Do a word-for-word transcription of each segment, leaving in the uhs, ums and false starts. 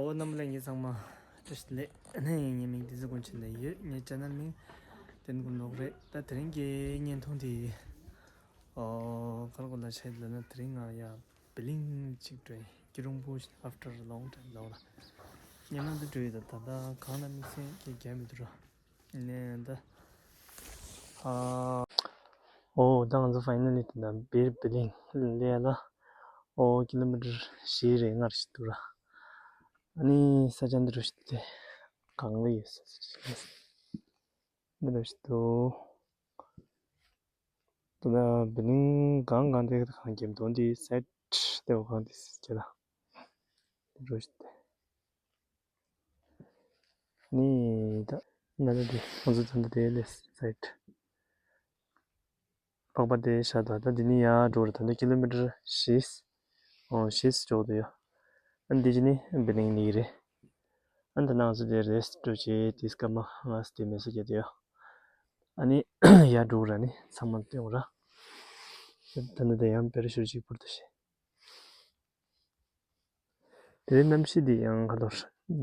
ཨོ་རྣམ་པ་ལྷན་རྒྱས་ཚང་མ་བཀྲ་ཤིས་བདེ་ལེགས། ཨ་ནི་ངའི་མིང་བསྟན་འཛིན་དཀོན་མཆོག་ལབ་ཡོད། ངའི་ཅེ་ནལ་མིང་བསྟན་འཛིན་ཀུན་ལེགས་རེད། ད་དེ་རིང་གི་བརྙན་ཐུང་དེ་ཨོ་ག་རེ་གོ་ལ་ཆེད་ལབ་ན། དེ་རིང་ང་ཡ་བི་ལིང་གཅིག་འགྲོ་ཡིན། སྐྱིད་རོང་པོ་after long time ལབ་ལ་ཉི་མ་འདི་འགྲོ་ཡོད། ད་ད་ད་གང་ན་དམིགས་བསལ་གྱི་རྒྱ་མི་འདུག་ར། ནས་ད་ཨ་ཨོ་ད་ང་ཚོ་finally དེ་ན་བི་བི་ལིང་སླེབས་ལ། ཨོ་ཀི་ལོ་མི་ཊར་བཞི་རེ་ལྔ་རེ་ཞིག་འདུག་ར། ཨ་ནི་ས་ཆ་འདི་རུ་ཞིག་དེ་གང་ལ་ཡོད་ས་ཞིག་འདི་རུ་ཞིག་འདུག་དེ་ན་བི་ལིང་གང་གང་དེ་གང་གེམ་དོན་དེ་སེད་དེ་བ་གང་དེ་སེད་ལ་འདི་རུ་ཞིག་དེ། ནི་ད་ན་ད་དེ་ང་ཚོ་ད་ད་དེ་ལས་སེད། པགས་པ་དེ་བཞག་དང་། ད་འདི་ནི་ཡར་འགྲོ་རེད། ད་ནི་ཀི་ལོ་མི་ཊར་བཞི། ཨོ་བཞི་འགྲོ་འདུག་ཡ། ཨ་འདི་ཅི་ནི་བི་ལིང་ནི་རེད། ཨ་ད་ནང་ཚོ་དེ་རེས་འགྲོ་བྱེད་དེ་སྐར་མ་ལྔ་དེ་མེད་ས་རྒྱ་དེ་ཡ། ཨ་ནི་ཡར་འགྲོ་ར་ནི་ཚང་མ་སྟོན་ར། ད་ནི་དེ་ཡང་པེ་ར་ཤུ་ཊི་ཅིག་ཕུར་དུ་བྱེད། དེ་རིང་གནམ་གཤིས་འདི་ཡང་ག་ལོར་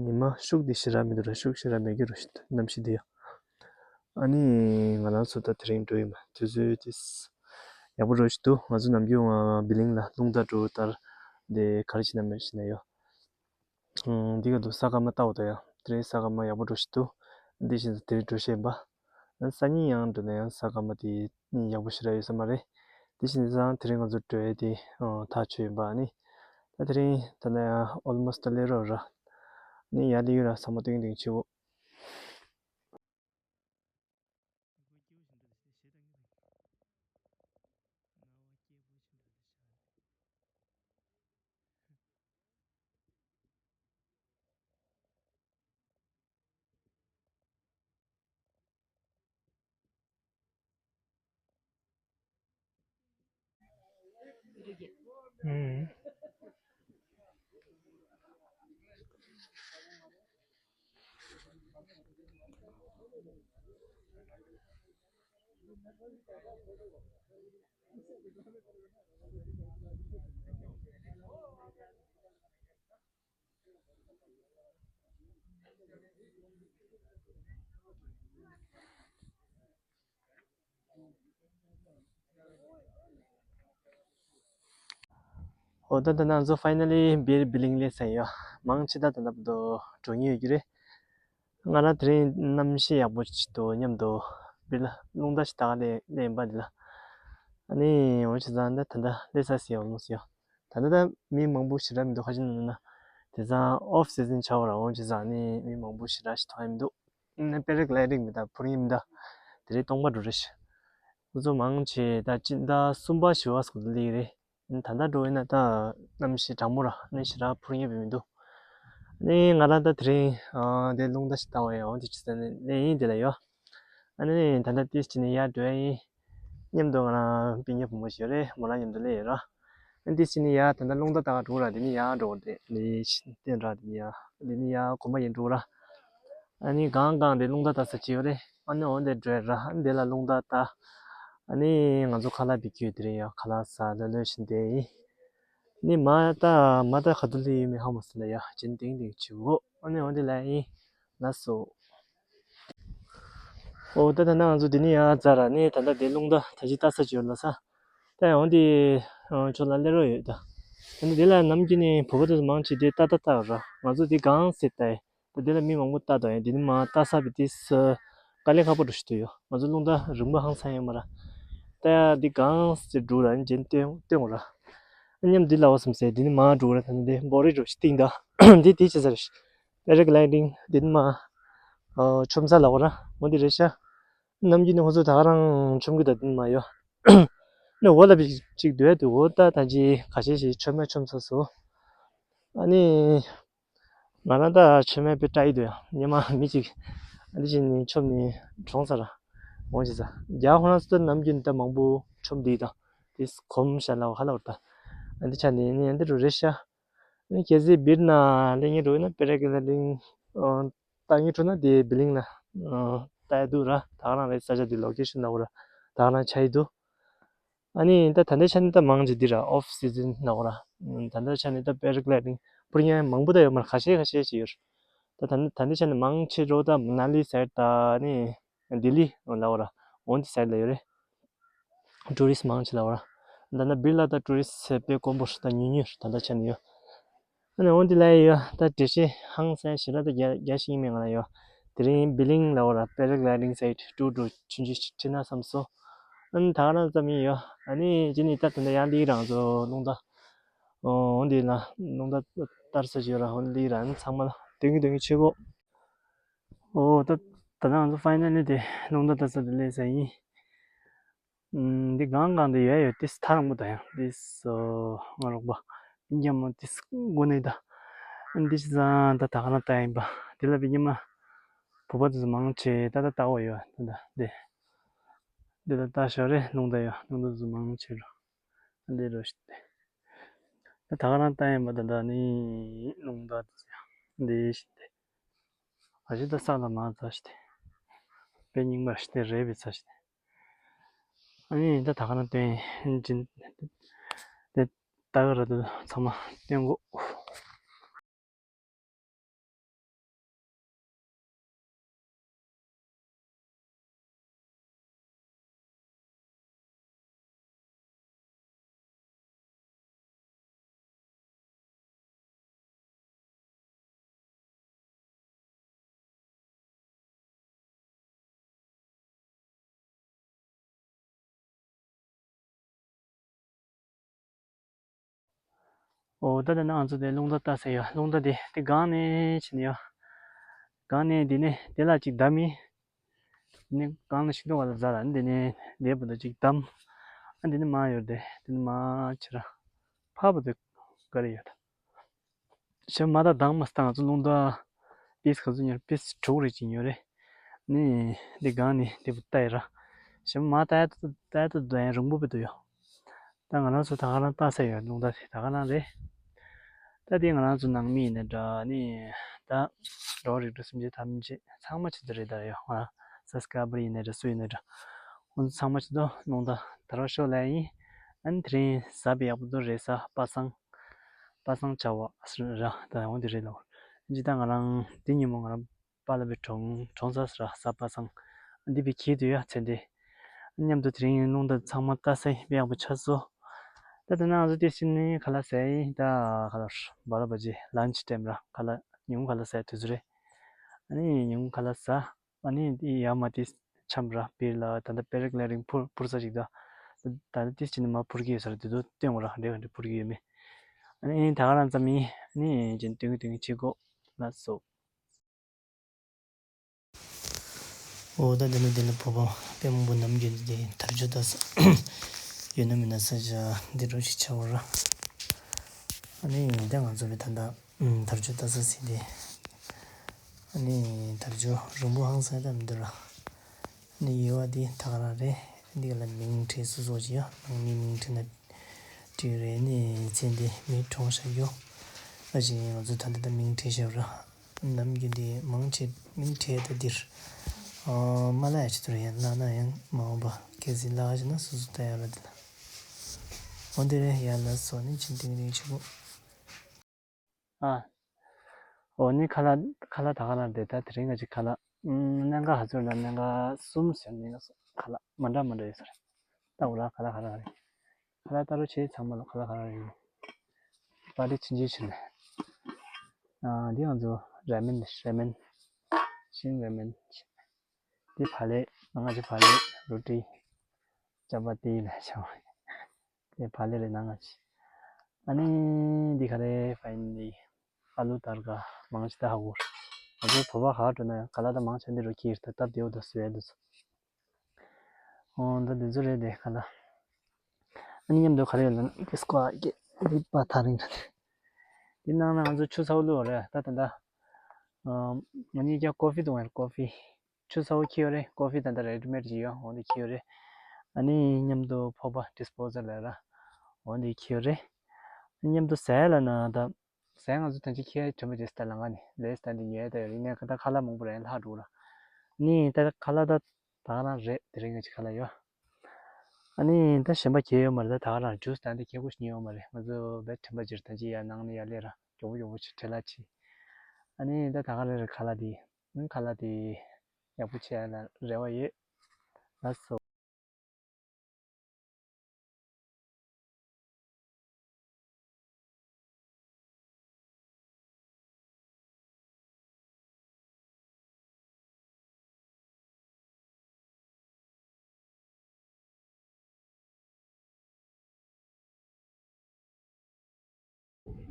ཉི་མ་ཤུགས་འདི་ཞེ་དྲག་མི་འདུག་ར། ཤུགས་ཞེ་དྲག་མེད་ཀྱི་རུ་ཞིག་འདུག་གནམ་གཤིས་འདི་ཡང་། ཨ་ནི་ང་རང་ཚོ་ད་དེ་རིང་འགྲོ་ཡིན་པ་དུས་ཚོད་དེ་ཡག་པོ་རུ་ཞིག་འདུག་ང་ཚོ་ནམ་རྒྱུན་ང་བི་ལིང་ལ་རླུང་རྟ་འགྲོ་ལྟར་འདི་ག་རེ་བྱེད་ན་མེད་བྱེད་ན་ཡོད། འདི་ག་འདུག་ས་སྐར་མ་ལྟ་བ་ད་ཡང་དེ་རིང་ས་སྐར་མ་ཡག་པོ་འགྲོ་བཞིན་འདུག་འདི་བཞིན་དུ་དེ་རིང་འགྲོ་བཞིན་པ། སང་ཉིན་ཡང་འགྲོ་ན་ཡང་ས་སྐར་མ་དེ་ཡག་པོ་ཞེ་དྲག་ཡོད་ས་མ་རེད། དེ་བཞིན་དུ་ཡང་དེ་རིང་ང་ཚོ་འགྲོ་ཡས་དེ་ཐག་ཆོད་ཡིན་པ། ནི་ད་དེ་རིང་ད་ལྟ་ཡང་almost སླེབས་རོགས་ར། ནི་ཡར་སླེབས་ཡོད་ར། ཚང་མ་ཏིང་ཏིང་བྱེད་འོ། འོ་ད་ད་ང་ཚོ་finally བི་བི་ལིང་སླེབས་ཚར་ཡོད། མང་ཆེ་ད་ད་ལྟ་བར་དུ་འགྲོ་མྱོང་ཡོད་ཀྱི་རེད། ང་རང་དེ་རིང་གནམ་གཤིས་ཡག་པོ་ཞིག་འདུག་སྙམ་འདུག་བི་ལ་རླུང་རྟ་ཞིག་ད་ག་ལས་ལེན་པ་འདི་ལ། ཨ་ནི་འོ་བྱས་ཙང་ད་ད་ལྟ་སླེབས་ས་ཟེར་ཡོང་ལུགས་ཟེར་ཡོང་། ད་ལྟ་ད་མི་མང་པོ་ཞེ་དྲག་མི་འདུག་ཁ་ཤས་ན་ན་དེ་ཙང་off season ཆགས་པ་ར། འོ་བྱས་ཙང་ནི་མི་མང་པོ་ཞེ་དྲག་ཞིག་མཐོང་ཡ་མི་འདུག་ནི་པེ་ར་གི་ལའི་ཌིང་མི་ད་འཕུར་མཁན་མི་ད་དེ་རིང་སྟོང་པ་འགྲོ་རེད་ཤག་ཁོ་ཚོ་མང་ཆེ་ད་སྤྱི་ཟླ་གསུམ་པ་བཞི་པ་སོགས་སུ་སླེབས་རེད། ད་ལྟ་འགྲོ་ཡིན་ན་ད་གནམ་གཤིས་གྲང་མོ་ར་ནི་ཞེ་དྲག་འཕུར་མཁན་མི་འདུག་ནི་ང་རང་ད་དེ་རིང་དེ་རླུང་རྟ་ཞིག་བཏང་བ་ཡང་འོ་དེ་ཅི་ཟེར་ནས་ལེན་ཡིན་དེ་ལ་ཡོད། ཨ་ནི་ད་ལྟ་ཏིས་ཅི་ནས་ཡར་འགྲོ་ཡ་ཡིན། མཉམ་དུ་ང་རང་སྤུན་ཀྱག་བུ་མོ་ཞིག་ཡོད་རེད། མོ་རང་མཉམ་དུ་སླེབས་ཡོད་ར། ཨ་ནི་ཏིས་ཅི་ནས་ཡར་ད་ལྟ་རླུང་རྟ་ད་ག་འགྲོ་ར། དེ་ནས་ཡར་འགྲོ་དེ་ནས་བསྟན་ར། དེ་ནས་ཡར་དེ་ནས་ཡར་གོམ་པ་ཡིན་འགྲོ་ར། ཨ་ནི་གང་གང་དེ་རླུང་རྟ་ད་ས་ཅི་ཡོད་རེད། ཨ་ནི་འོ་དེ་འགྲོ་ཡ་ར། ཨ་ནི་དེ་ལ་རླུང་རྟ་ད། ཨ་ནི་ང་ཚོ་ཁ་ལག་བི་ཁྱུ་དེ་རིང་ཡ་ཁ་ལག་ཟ་ལོས་ལོས་བཞིན་དེ་ཡིན། ནི་མ་ད་མ་ད་ག་དུ་ལི་མི་ཧ་མ་སི་ལ་ཡ་ཅན་ཏིང་ཏིང་ཆུ་བོ། ཨ་ནི་འོ་དེ་ལ་ཡིན། ལ་སོ། ཨོ་ད་ད་ན་ང་ཚོ་དེ་ནི་ཡ་ཛ་ར་ནི་ད་ད་དེ་རླུང་རྟ་ད་ཅི་ལྟ་ས་ཅི་ཡོད་ལ་ས། ད་འོ་དེ་ཅོ་ལ་ལེ་རོ་ཡོད་ད། ཨ་ནི་དེ་ལ་ནམ་རྒྱུན་ནི་བོད་པ་དེ་ཚོ་མང་ཆེ་དེ་ལྟ་ལྟ་ལྟ་ར། ང་ཚོ་དེ་གང་སེ་ལྟ་ཡ། ད་དེ་ལ་མི་མང་པོ་ལྟ་དང་ཡང་དེ་ནི་མ་ལྟ་ས་བི་དེ་ས་དཀའ་ལས་ཁག་པོ་འགྲོ་ཞིག་ཏུ་ཡོད། ང་ཚོ་རླུང་རྟ་རིང་པོ་ཧང་སང་ཡོད་མ་ར། ལྟ་ཡ་འདི་གང་ཟེར་འགྲོ་ར་ནི་རྗེན་སྟོན་སྟོན་ར། མཉམ་འདི་ལ་བ་སམ་སེ་འདི་ནི་མ་འགྲོ་ར། ད་ནི་འདི་བོ་རི་འགྲོ་ཞིག་སྟིང་ད་འདི་དེ་ཅི་ཟེར་པེ་ར་གི་ལའི་ཌིང་འདི་ནི་མ་ཆོམ་ས་ལ་བ་ར་འོ་འདི་རེད་ཤག་ནམ་རྒྱུན་ནི་ཁོ་ཚོ་ད་ག་རང་ཆོམ་གི་ད་འདི་ནི་མ་ཡོད། ནི་འོ་ལ་བི་ཅིག་འདོད་དུ་འོ་ད་ད་ཅི་ཁ་ཤས་ཤིག་ཆོམ་མ་ཆོམ་ས་སོ། ཨ་ནི། ང་རང་ད་ཆོས་མེད་པའི་སྐྲ་ཡི་དུ་ཡང་ཉི་མ་མི་གཅིག་ཨ་འདི་བཞིན་ནི་ཆོམ་ནི་གྲོངས་ས་ར་འོང་ཞིག་ས། རྒྱ་ཁོ་རང་ཚོ་ནམ་རྒྱུན་ད་མང་པོ་ཆོམ་འདི་དང་དེ་གོམ་ཤ་ལ་ཧ་ལ་བར་ད་ཨ་འདི་ཆ་ནི་ནི་ཨ་འདི་རུ་རེད་ཤ། ནི་གལ་སྲིད་བིར་ན་ལེ་ཉེ་རུ་ན་པེ་ར་གི་ལ་ལིང་ལྟ་ཉེ་རུ་ན་དེ་བི་ལིང་ལ་ལྟ་ཡ་འདུག་ར། ད་ག་རང་རེད་ས་ཆ་དེ་ལོ་ཀེ་ཤན་ལ་འོ་ར་ད་ག་རང་ཆ་ཡི་འདུག་ཨ་ནི་ད་ད་ལྟའི་ཆ་ནས་ད་མང་ཆེ་འདི་ར་ཨོཕ་སི་ཛན་ལབ་ར། ད་ལྟའི་ཆ་ནས་ད་པེ་ར་གི་ལའི་ཌིང་ པུར་ཉན་མང་པོ་ད་ཡོད་མ་རེད། ཁ་ཤས་ཁ་ཤས་ཅིག་ཡོད་རེད། ད་ད་ད་འདི་ཆ་ནས་མང་ཆེ་རོ་ད་མ་ན་ལི་སའིཌ་ད་ནི་ལྡི་ལི་ལ་འོ་ར་འོ་འདི་སའིཌ་ལ་ཡོད་རེད། ཊུ་རི་སི་མང་ཆེ་ལ་འོ་ར། ད་ལྟ་བིར་ལ་ད་ཊུ་རི་སི་དཔེ་དཀོན་པོ་ད་ཉུང་ཉུང་ད་ལྟ་ཆ་ནས་ཡོད། ཨ་ནི་འོ་འདི་ལ་ཡོད་ད་འགྲེལ་བཤད་ཧང་སང་ཞེ་དྲག་ད་རྒྱ་རྒྱ་ཞིག་ཡིན་མེད་ང་ལ་ཡོད། དེ་རིང་བི་ལིང་ལ་འོ་ར་པེ་ར་གི་ལའི་ཌིང་སའིཌ་ཊུར་འགྲོ་ཆུང་ཆུང་ཞིག་ཁྲིད་ན་བསམ་སོང་། ཨ་ནི་ད་ག་རང་ཙམ་ཡིན་ཡོད། ཨ་ནི་ཅི་ནི་ད་དེ་འདྲ་ཡང་འདི་རང་ཚོ་རླུང་རྟ། འོ་འདི་ལ་རླུང་རྟ་བསྟར་ས་ཞིག་ཡོད་ར། འོ་འདི་རང་ཚང་མ་ལ་དོན་གྱི་དོན་གྱི་ཆེ་གོ། འོ་ད་ད་ནང་ཚོ་ཕའི་ནལ་ལི་དེ་རླུང་རྟ་བསྟར་ས་དེ་སླེབས་ས་ཡིན། ཨམ། འདི་གང་གང་དེ་ཡོད་ཡོད་དེ་ཐག་རིང་པོ་ད་ཡང་དེ་སོ་ང་རོགས་པ་སྙམ་མོ་དེ་སྒོ་ནས་ད་འདི་ཅི་ཙང་ད་ད་ག་ན་ད་ཡིན་པ་དེ་ལ་བི་ཉི་མ་བུ་པ་དེ་ཚོ་མང་ཆེ་ད་ད་ལྟ་བ་ཡོད་ད་ད་དེ་འདི་ལ་ལྟ་ཞོར་རེ་རླུང་རྟ་ཡོད་རླུང་རྟ་ཚོ་མང་ཆེ་རོ་འདི་རོ་ཞིག་དེ་ད་ད་ག་ན་ད་ཡིན་པ་ད་ད་ནི་རླུང་རྟ་དེ་ཚོ་ཡང་འདི་ཞིག་དེ། ཨ་ཅེ་ད་ས་ལ་མ་ཚ་ཤི་སྟེ། དཔེ་རྙིང་པ་ཤི་སྟེ་རེད་པའི་ཚ་ཤི་སྟེ། ཨ་ནི་ད་ད་ག་ན་སྟོན་ཡིན་ཅིན། དེ་ད་ག་ར་དུ་ཚང་མ་སྟོན་གོ། འོ་ད་ལྟ་ང་ཚོ་དེ་རླུང་རྟ་ལྟ་ས་ཡོད། རླུང་རྟ་དེ་དེ་སྒང་ནས་ཕྱིན་ཡོད། སྒང་ནས་དེ་ནས་དེ་ལ་ཅིག་བསྡམས་ཡིན། དེ་ནས་སྒང་ལ་ཤིང་ཏོག་བ་ལ་འཛར་ལ་དེ་ནས་དེ་བུ་ད་ཅིག་བསྡམས། ཨ་དེ་ནས་མ་ཡོད་དེ་དེ་ནས་མ་ཕྱིར་ཕ་བུ་དེ་ག་རེ་ཡོད། ཞབས་མ་ད་དང་མ་སྟངས་ཚོ་རླུང་རྟ་པིས་ག་ཚོད་ཉོ་རེད། པིས་དྲུག་རེ་ཅིག་ཉོ་རེད། ནི་འདི་སྒང་ནི་འདི་བུ་ལྟ་ཡི་ར། ཞབས་མ་ད་ད་ད་ད་ཡང་རིང་པོ་བི་དུ་ཡོ། ད་ང་རང་ཚོ་ད་ག་རང་ལྟ་ས་ཡོད་རླུང་རྟ་དེ་ད་ག་རང་རེད། ད་དེ་ང་རང་ཚོ་ནང་མི་ཡིན་ན་འདྲ་ནི་ད་རོ་རིགས་དྲུག་སེམས་ཅན་ཐམས་ཅད་ཚང་མ་ཆེད་དུ་རེད་ད་ཡོ། ང་རང་ས་སྐ་པར་ཡིན་ན་འདྲ་སུ་ཡིན་ན་འདྲ། ཁོང་ཚོ་ཚང་མ་ཆེད་དུ་རླུང་རྟ་ད་ར་ཤོ་ལ་ཡིན། ཨ་ནི་དེ་རིང་གཟའ་པ་ཡག་པོ་འདུག་རེད་ས་པ་སང་། པ་སངས་བྱ་བ་ར་ད་འོང་དེ་རེད་ལོ། ཇི་ལྟར་ང་རང་འདི་ཉིན་མོ་ང་རང་པཱ་ལགས་པའི་གྲོང་གྲོང་གསར་ར་ས་པ་སངས་འདི་པའི་ཁྱི་དུ་ཡ་ཚེ་འདི་མཉམ་དུ་དེ་རིང་རླུང་རྟ་ཚང་མ་ལྟ་ས་ཡག་པོ་ཆགས་སོ། ད་ད་ནང་ང་ཚོ་དེ་ཕྱིན་ནས་ཁ་ལག་ཟས་ཡིན་ད་ཁ་ལག་བར་བ་ཇི་ལན་ཆི་ཊེམ་ར་ཁ་ལག་ཉིན་གུང་ཁ་ལག་ཟས་དུས་ཚོད་རེད། ཨ་ནི་ཉིན་གུང་ཁ་ལག་ཟ། ཨ་ནི་འདི་ཡར་མར་ཏིས་འཆམ་ར་པིར་ལ་ད་ལྟ་པེ་ར་གི་ལའི་ཌིང་འཕུར་འཕུར་ས་ཞིག་ད། ད་ལྟ་ཏིས་ཅི་ནི་མ་འཕུར་གི་ཡོད་ས་རེད་དེ་ཚོ་སྟོན་གོ་ར་འདྲེ་ག་འདྲེ་འཕུར་གི་ཡོད་མེད། ཨ་ནི་ད་ག་རང་ཙམ་ཡིན་ཨ་ནི་ཅན་སྟོན་གི་སྟོན་གི་བྱེད་གོ་ལ་སོ། འོ་ད་འདི་ནི་འདི་ནི་བོད་པ་དཔེ་མང་པོ་ནམ་རྒྱུན་འདི་དར་ཆུ་ལྟ་ས་ཡོད་ན་མིན་ན་ས་ཆ་འདི་རུ་ཞིག་ཆགས་པ་ར། ཨ་ནི་ད་ང་ཚོ་བའི་ད་ལྟ། ཨུམ། དར་ཆུ་ལྟ་ས་ཟིན་ཏེ། ཨ་ནི་དར་ཆུ་རིང་པོ་ཧང་སང་ད་མི་འདུག་ར། ཨ་ནི་ཡོད་བ་འདི་ད་ག་རང་རེད། འདི་ག་ལ་མིང་བྲིས་སོ་སོ་ཅི་ཡ་ནང་མི་མིང་བྲིས་ན་བྲིས་རེད་ནི་ཚེ་འདི་མི་གྲོངས་ཤག་ཡོ། ཨ་ཅེ་ང་ཚོ་ད་འདི་ད་མིང་བྲིས་ཤག་ར། ནམ་རྒྱུན་འདི་མང་ཆེ་མིང་བྲིས་ད་འདིར། ཨ་མ་ལ་ཡ་ཆེ་ཐུར་ཡ་ལ་ན་ཡང་མ་འོངས་པ་གལ་སྲིད་ལ་ཡ་ཆེ་ན་སོ་སོ་ལྟ་ཡ་ར་འདི་ལ། འོ་འདི་རེད་ཡ་ལ་སོ་ནི་ཆེན་ཏིང་རིང་ཆེ་གོ། ཨ། འོ་ནི་ཁ་ལག་ཁ་ལག་ད་ག་ལ་འདི་ད་དེ་རིང་ང་ཅིག་ཁ་ལག་ཨུམ། སྣ་ཁ་ཧ་ཚོད་ལ་སྣ་ཁ་གསུམ་ཟེར་ནི་ཡོད་སོ། ཁ་ལག་མ་འདྲ་མ་འདྲ་ཡོད་ས་རེད། ད་འོ་ལ་ཁ་ལག་ཁ་ལག་རེད། ཁ་ལག་ད་རུ་ཆེ་ཚང་མ་ལ་ཁ་ལག་ཁ་ལག་རེད། པ་ཏི་ཆིན་ཆིན་ཆིན་ནས། ཨ་འདི་ང་ཚོ་ར་མེན་རེད། ར་མེན། ཤིང་ར་མེན། འདི་བག་ལེབ་ང་ཅིག་བག་ལེབ་རོ་ཏི། ཅ་པ་ཏི་ལ་ཆང་། དེ་བག་ལེབ་རེད་ནང་ང་ཅི། ཨ་ནི་འདི་ག་རེ་ཕ་ཡིན་འདི། ཨ་ལུ་དར་ག་མང་ཆེ་ད་ཧ་གོ། ང་ཚོ་བོད་པ་ག་འགྲོ་ན་ཡང་ག་ལ་ད་མང་ཆེ་འདི་རུ་ཁྱེར་ད་སྟབས་བདེ་བོ་ད་བཟོས་འདུག་སོ། འོ་ད་འདི་ཚོ་རེད་དེ་ག་ལ། ཨ་ནི་མཉམ་དུ་ག་རེ་ཡོད་ལ་ན་དེ་སྐོ་ཨ་ཀེ་འདི་པ་ཐག་རིང་རེད། འདི་ནང་ན་ང་ཚོ་ཆུ་ཚ་བོ་བླུགས་རེད་ད་ད་ད། ང་གཉིས་ཀྱང་ཀོ་ཕི་འཐུང་ཡ་རེད་ཀོ་ཕི། ཆུ་ཚ་བོ་ཁྱེར་ཡོད་རེད། ཀོ་ཕི་ད་ལྟ་རེ་ཌི་མེ་ཌི་ཅིག་ཡོད། འོ་འདི་ཁྱེར་ཡོད་རེད། ཨ་ནི་མཉམ་དུ་ཕོར་པ་ཌི་སི་པོ་ཛལ་ལབ་ར། འོ་འདི་ཁྱེར་ཡོད་རེད། མཉམ་དུ་ཟས་ལ་ན་ད། ཟས་ང་ཚོ་ད་ཅི་ཁྱེར་དྲན་པ་བརྗེད་སྟ་ལ་ང་ནི་ལས་སྟ་འདི་ཉོས་ད་ཡོད་རེད། ཡིན་ནའི་ཁ་ད་ཁ་ལག་མང་པོ་རེད་ལྷག་འགྲོ་ར། ནི་ད་ཁ་ལག་ད་ད་ག་རང་རེད། དེ་རིང་ང་ཅི་ཁ་ལག་ཡོད། ཨ་ནི་ད་གཞན་པ་ཁྱེར་ཡོད་མ་རེད། ད་ད་ག་རང་ཇུས་ད་འདི་ཁྱེར་དགོས་ཤི་ཉོས་ཡོད་མ་རེད། ང་ཚོ་བས་དྲན་པ་བརྗེད་ད་ཅི་ཡ་ནང་ནི་ཡ་ལས་ར། ཡོང་བོ་ཡོང་བོ་ཆེ་བྲེལ་ལ་ཆེ། ཨ་ནི་ད་ད་ག་རེ་རེ་ཁ་ལག་དེ། ཨང་། ཁ་ལག་དེ་ཡག་པོ་བྱས་ལ་རེ་བ་ཡོད། ལགས་སོ།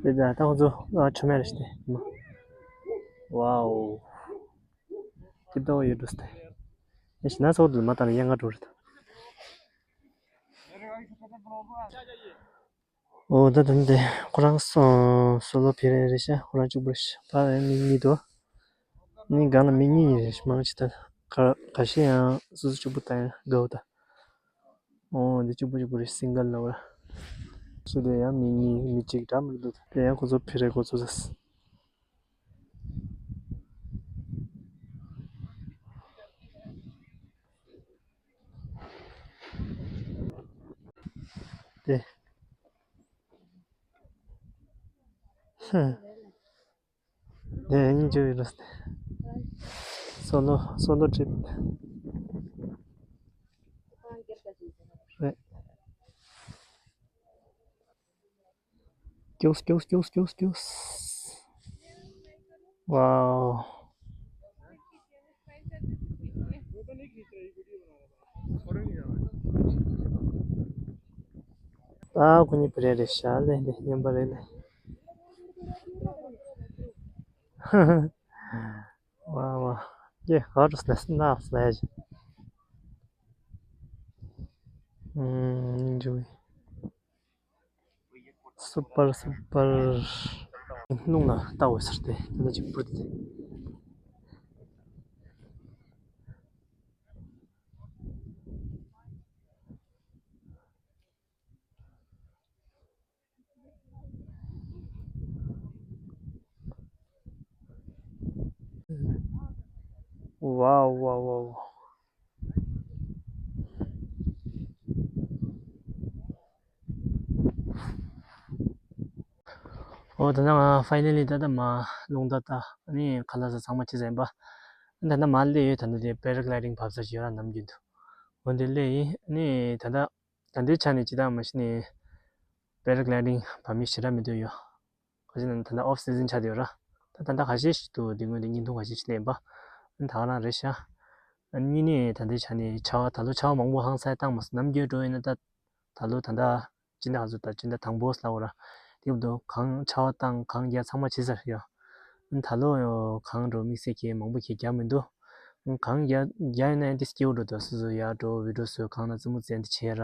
དེ་ད་ད་ཁོ་ཚོ་ཨ་ཆོ་མེད་རེད་ཤི་ཏེ། ཝའོ། ཀི་ཏོ་ཡོད་འགྲོ་སྟེ། ཨེ་ཤི་ན་སོགས་དུ་མ་ལྟ་ན་ཡང་ང་འགྲོ་རེད། ཨོ་ད་དུང་དེ་ཁོ་རང་སོ་སོ་ལོ་ཕི་རེ་རེད་ཤག་ཁོ་རང་གཅིག་པུ་རེད་ཤག་ཕར་ཡང་མི་གཉིས་འདུག་ནི་སྒང་ལ་མི་གཉིས་ཡིན་རེད། མང་ཆེ་ད་ག་ག་ཤེད་ཡང་སོ་སོ་གཅིག་པུ་ད་ཡང་དགའ་བོ་ད། ཨོ་འདི་གཅིག་པུ་གཅིག་པུ་རེད། སིང་གལ་ལ་བ། སུ་དེ་ཡང་མི་གཉིས་མི་གཅིག་འདྲ་མི་འདུག་དེ་ཡང་ཁོ་ཚོ་ཕི་རེ་ཁོ་ཚོ་ཟེར། དེ། ཧུམ། དེ་ཡིན་རྒྱུ་ཡོད་རེད། སོ་ལོ་སོ་ལོ་ཊི་རིབ་རེད། སྐྱོགས་སྐྱོགས་སྐྱོགས་སྐྱོགས་སྐྱོགས། ཝའོ། ད་ཁོ་གཉིས་པ་རེད་རེད་ཤག་ལེ་འདི་མཉམ་པ་རེད་ལེ། ཝའོ་ཝའོ། ཡེ་ཧར་སི་ནེ་སི་ནེ་སི་ལེ་ཇི། ཨུམ། སུ་པར་སུ་པར། རླུང་ལ་ལྟ་འོས་ཟེར་ཏེ་དེ་འདྲ་ཅིག་བུར་ཏེ། ཝའོ་ཝའོ་ཝའོ། ཨོ་ད་ནང་ང་ཕའི་ནལ་ལི་ད་ལྟ་མ་རླུང་རྟ་ད་ཨ་ནི་ཁ་ལག་ཟ་ཚང་མ་ཅི་ཟ་ཡིན་པ། ད་ལྟ་མ་སླེབས་ཡོད། ད་ལྟ་དེ་པེ་ར་གི་ལའི་ཌིང་བབས་ས་ཅིག་ཡོད་ར་ནམ་རྒྱུན་དུ། འོ་འདི་སླེབས་ཡིན། ཨ་ནི་ད་ལྟ་ད་ལྟའི་ཆ་ནས་ཇི་ལྟར་མ་གཞི་ནས་པེ་ར་གི་ལའི་ཌིང་བབས་མི་ཞེ་དྲག་མི་འདུག་ཡོད། ག་ཅི་ན་ད་ལྟ་ཨོཕ་སི་ཛན་ཆགས་བསྡད་ཡོད་ར། ད་ད་ལྟ་ཁ་ཤས་ཤིག་འདུག་འདི་སྔོན་དེ་བརྙན་ཐུང་ཁ་ཤས་ཤིག་སླེབས་པ། ཨ་ནི་ད་ག་རང་རེད་ཤག་ཨ་ནི་ནི་ད་ལྟའི་ཆ་ནས་ཆར་པ་ད་ལོ་ཆར་པ་མང་པོ་ཧང་སང་བཏང་མ་སོང་། ནམ་རྒྱུན་འགྲོ་ཡིན་ན་ད་ད་ལོ་ད་ལྟ་སྤྱི་ཟླ་ག་ཚོད་ད་སྤྱི་ཟླ་དང་པོ་ལབ་དགོས་ར། དེ་བར་དུ་གངས་ཆར་པ་བཏང་གངས་རྒྱག་ཚང་མ་བྱས་ཚར་ཡོད། ཨ་ནི་ད་ལོ་གངས་འགྲོ་དམིགས་བསལ་གྱི་མང་པོ་གི་རྒྱག་མི་འདུག་གངས་རྒྱག་རྒྱག་ཡོད་ན་ཡང་དེ་སྐྱིད་པོ་འགྲོ་འདུག་སོ་སོ་ཡར་འགྲོ་བི་ཌིའོ་བཟོ་གངས་ནང་རྩེད་མོ་རྩེ་འདི་བྱས་ར།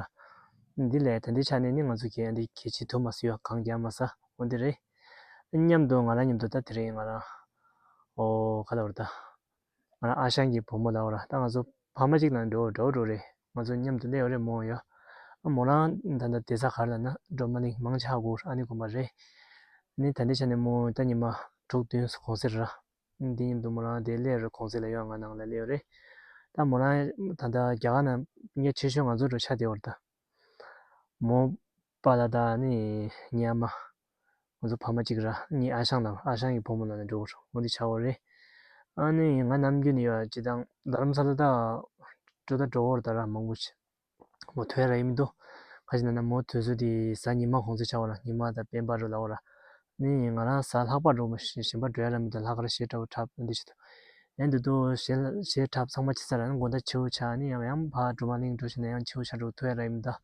འདི་ལས་ད་འདི་ཆ་ནས་ནི་ང་ཚོ་གི་འདི་གལ་ཆེ་ཐུབ་མ་སོང་ཡ། གངས་རྒྱག་མ་ས་འོ་འདི་རེད། མཉམ་དུ་ང་རང་མཉམ་དུ་ད་དེ་རིང་ང་རང་ཨོ་ག་ལ་བར་ད་ང་རང་ཨ་ཞང་གི་བུ་མོ་ལ་བར་ད་ང་ཚོ་ཕ་མ་གཅིག་ལ་འགྲོ་འགྲོ་འགྲོ་རེད། ང་ཚོ་མཉམ་དུ་སླེབས་ཡོད་རེད་མོ་ཡོ། ཨ་མོ་རང་ད་ལྟ་བསྡད་ས་ག་རེ་ལ་ན་འགྲོ་མ་ནི་མང་ཆ་གོ་ཨ་ནི་དགོན་པ་རེད། ནི་ད་འདི་ཆ་ནས་མོ་ད་ཉི་མ་དྲུག་བདུན་གོང་ཚད་ར། འདི་མཉམ་དུ་མོ་རང་དེ་སླེབས་རེད། གོང་ཚད་ལ་ཡོད་ང་ནང་ལ་སླེབས་ཡོད་རེད། ད་མོ་རང་ད་ལྟ་རྒྱ་གར་ནང་སྤུན་ཀྱག་ཆེ་ཤོས་ང་ཚོ་འགྲོ་ཆ་དེ་བར་ད། མོ་པ་ལ་ད་ནི་ཉི་ཨ་མ། ང་ཚོ་ཕ་མ་གཅིག་ར་ནི་ཨ་ཞང་ལ་ཨ་ཞང་གི་བུ་མོ་ལ་ནི་འགྲོ་འོ་འདི་ཆ་བོ་རེད། ཨ་ནི་ང་ནམ་རྒྱུན་ནི་ཡོད་སྤྱི་བཏང་རྡ་རམ་ས་ལ་ད་འགྲོ་ད་འགྲོ་འོར་ད་ར་མང་པོ་ཆེ། མོ་ཐོས་ར་ཡིན་མི་འདུག་ག་ཅི་ན་ན་མོ་དུས་ཚོད་དེ་གཟའ་ཉི་མ་གོང་ཚོད་ཆ་བ་ལ་ཉི་མ་དང་སྤེན་པ་རུ་ལ་བ་ལ། ནི་ང་རང་གཟའ་ལྷག་པ་འགྲོ་མ་ཤེས་གཞན་པ་འགྲོ་ཡ་ར་མི་འདུག་ལྷག་ར་ཞེ་དྲག་པོ་འཁྲབ་འདི་ཆེ་ཐུ། ཡན་དུ་དུ་ཞེ་ཞེ་འཁྲབ་ཚང་མ་ཆེ་ས་ར་ནི་དགོང་དག་ཆེ་བོ་ཆ་ནི་ཡང་ཡང་ཕ་འགྲོ་མ་གླིང་འགྲོ་ཤེས་ན་ཡང་ཆེ་བོ་ཆ་འགྲོ་ཐོས་ཡ་ར་ཡིན་མི་འདུག་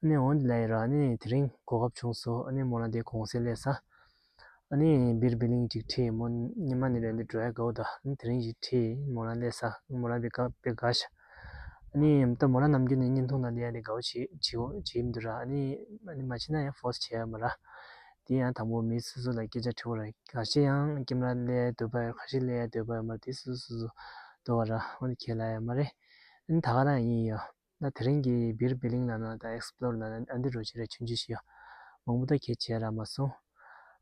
ནི་འོན་ལ་ཡི་ར་ནི་དེ་རིང་གོ་སྐབས་བྱུང་སོ་ནི་མོ་རང་དེ་གོང་སེ་སླེབས་ས། ཨ་ནི་བིར་བི་ལིང་ཅིག་ཁྲིད་མོ་ཉི་མ་ནི་རེད་འདི་འགྲོ་ཡ་དགའ་བོ་ད་ནི་དེ་རིང་ཅིག་ཁྲིད་མོ་རང་སླེབས་ས་མོ་རང་བི་དགའ་བི་དགའ་ཤ། ཨ་ནི་ད་མོ་རང་ནམ་རྒྱུན་ནི་བརྙན་ཐུང་ནང་ལ་ཡ་ནི་དགའ་བོ་བྱེད་བྱེད་བྱེད་མི་འདུག་ར། ཨ་ནི་ཨ་ནི་མ་བྱེད་ན་ཡང་ཕོ་སི་བྱེད་ཡ་མ་ར། དེ་ཡང་དང་པོ་མི་སོ་སོ་ལ་སྐད་ཆ་དྲི་བ་ར་ཁ་ཤས་ཡང་ཀེམ་ར་སླེབས་ཡ་འདོད་པ་ཡོད་ཁ་ཤས་སླེབས་ཡ་འདོད་པ་ཡོད་མ་ར་དེ་སོ་སོ་སོ་སོ་འདོད་པ་ར་འོ་ནི་ཁྱེད་ལ་ཡ་མ་རེད། ཨ་ནི་ད་ག་རང་ཡིན་ཡ། ད་དེ་རིང་གི་བིར་བི་ལིང་ལ་ན་ད་ཨེག་སི་པི་ལོར་ལ་ན་ཨ་འདི་རོ་ཆེ་རེ་ཆུང་ཆུང་ཞིག་ཡོད། མང་པོ་ད་ཁྱེད་བྱས་ར་མ་སོང་།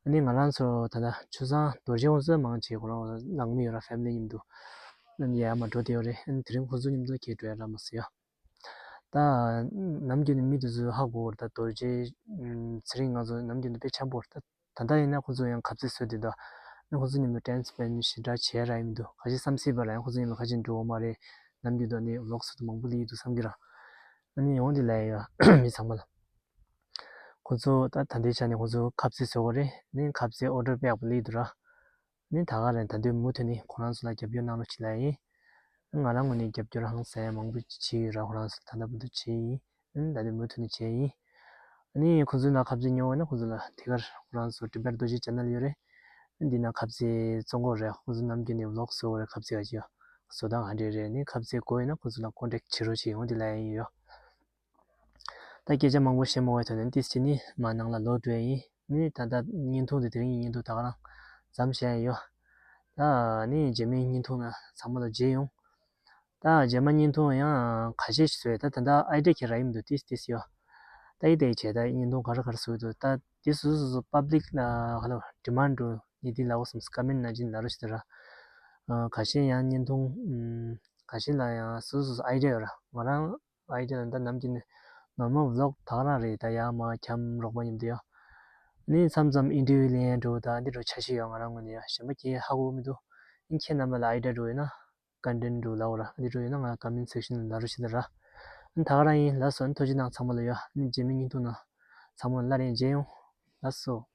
ཨ་ནི་ང་རང་ཚོ་ད་ལྟ་ཆུ་བཟང་རྡོ་རྗེ་ཝང་ཚོ་མང་ཆེ་ཁོ་རང་ནང་མི་ཡོད་ར་ཕེ་མི་ལི་མཉམ་དུ། ཨ་ནི་ཡར་མར་འགྲོ་བསྡད་ཡོད་རེད། ཨ་ནི་དེ་རིང་ཁོ་ཚོ་མཉམ་དུ་ཁྱེད་འགྲོ་ཡ་ར་མ་སོང་ཡ། ད་ནམ་རྒྱུན་ནས་མི་དེ་ཚོ་ཧ་གོ་བར་ད་རྡོ་རྗེ་ཚེ་རིང་ང་ཚོ་ནམ་རྒྱུན་དུ་དཔེ་འཆམ་པོ་ར་ད། ད་ལྟ་ཡིན་ན་ཁོ་ཚོ་ཡང་ཁ་རྩང་བཟོས་བསྡད་འདུག་ཨ་ནི་ཁོ་ཚོ་མཉམ་དུ་time spend ཞེ་དྲག་བྱས་ར་ཡིན་མི་འདུག་ཁ་ཤས་བསམ་སྲིད་པ་ར་ཡང་ཁོ་ཚོ་མཉམ་དུ་ཁ་ཤས་འགྲོ་འོང་མ་རེད། ནམ་རྒྱུན་དུ་ནི་vlog བཟོ་དུས་མང་པོ་སླེབས་ཀྱི་འདུག་བསམ་གྱི་ར། ཨ་ནི་ཡོང་འདི་ལ་ཡ་མི་ཚང་མ་ལ། ཁོ་ཚོ་ད་ད་ལྟའི་ཆ་ནས་ཁོ་ཚོ་ཁ་རྩང་བཟོ་གི་རེད། ནི་ཁ་རྩང་order དཔེ་ཡག་པོ་སླེབས་འདུག་ར། ནི་ད་ག་རང་ད་དུང་མུ་མཐུད་ནས་ཁོ་རང་ཚོ་ལ་རྒྱབ་སྐྱོར་གནང་རོགས་བྱེད་ལབ་ཡིན། ང་རང་ངོས་ནས་རྒྱབ་སྐྱོར་ཧང་སང་མང་པོ་བྱས་ཡོད་ར། ཁོ་རང་ཚོ་ད་ལྟ་བར་དུ་བྱས་ཡིན། ཨ་ནི་ད་དུང་མུ་མཐུད་ནས་བྱས་ཡིན། ཨ་ནི་ཁོ་ཚོའི་ནང་ཁ་རྩང་ཉོ་བ་ན་ཁོ་ཚོ་ལ་དེ་གར་ཁོ་རང་ཚོ་བགྲེས་པ་རྡོ་རྗེ་channel ཡོད་རེད། ཨ་ནི་འདི་ན་ཁ་རྩང་བཙོང་གི་རེད། ཁོ་ཚོ་ནམ་རྒྱུན་ནས་vlog བཟོ་གི་རེད། ཁ་རྩང་ག་ཅི་བཟོ་སྟངས་ག་འདྲས་རེད། ཨ་ནི་ཁ་རྩང་དགོས་ཡོད་ན་ཁོ་ཚོ་ལ་contact བྱེད་རོགས་བྱེད་ཡོང་དེ་ལབ་ཡིན་ཡོད། ད་སྐད་ཆ་མང་པོ་བཤད་མ་དགོས་ཐོག་ནས་ཏིས་ཅི་ནི་མ་ནང་ལ་ལོག་འགྲོ་ཡ་ཡིན། ནི་ད་ལྟ་བརྙན་ཐུང་དེ་དེ་རིང་གི་བརྙན་ཐུང་ད་ག་རང་མཚམས་བཞག་ཡ་ཡོད། ད་ནི་རྗེས་མའི་བརྙན་ཐུང་ན་ཚང་མ་ལ་མཇལ་ཡོང་། ད་རྗེས་མ་བརྙན་ཐུང་ཡང་ཁ་ཤས་ཤིག་བཟོས། ད་ད་ལྟ་idea ཁྱེད་རག་ཡིན་མི་འདུག་ཏིས་ཏིས་ཡོད། ད་ཡི་དེ་བྱས་ད་བརྙན་ཐུང་ག་རེ་ག་རེ་བཟོས་འདུག་ད་དེ་སོ་སོ་སོ་public ལ་ག་ལ་demand འགྲོ་ཡི་དེ་ལ་འོ་སམ་comment ནང་བཞིན་ལ་རོ་ཞིག་ད་ར། ཁ་ཤས་ཡང་བརྙན་ཐུང་ཁ་ཤས་ལ་ཡང་སོ་སོ་སོ་idea ཡོད་ར། ང་རང་idea ལ་ད་ནམ་རྒྱུན་ནས་normal vlog ད་ག་རང་རེད། ད་ཡར་མར་འཁྱམ་རོགས་པ་མཉམ་དུ་ཡ། ནི་མཚམས་མཚམས་interview ལེན་ཡ་འགྲོ་ད་འདི་འགྲོ་ཆ་ཤས་ཡོད། ང་རང་ངོས་ནས་ཡ་གཞན་པ་ཁྱེད་ཧ་གོ་མི་འདུག་ཨིན་ཁྱེད་རྣམ་པ་ལ་idea འགྲོ་ཡོད་ན་content འགྲོ་ལབ་ར། འདི་འགྲོ་ཡོད་ན་ང་comment section ལ་ལབ་རོགས་བྱེད་ད་ར། ཨ་ད་ག་རང་ཡིན། ལགས་སོ། ཨ་ཐུགས་རྗེ་གནང་ཚང་མ་ལ་ཡ། ཨ་རྗེས་མའི་བརྙན་ཐུང་ནང་ཚང་མ་སླར་ཡང་མཇལ་ཡོང་། ལགས་སོ།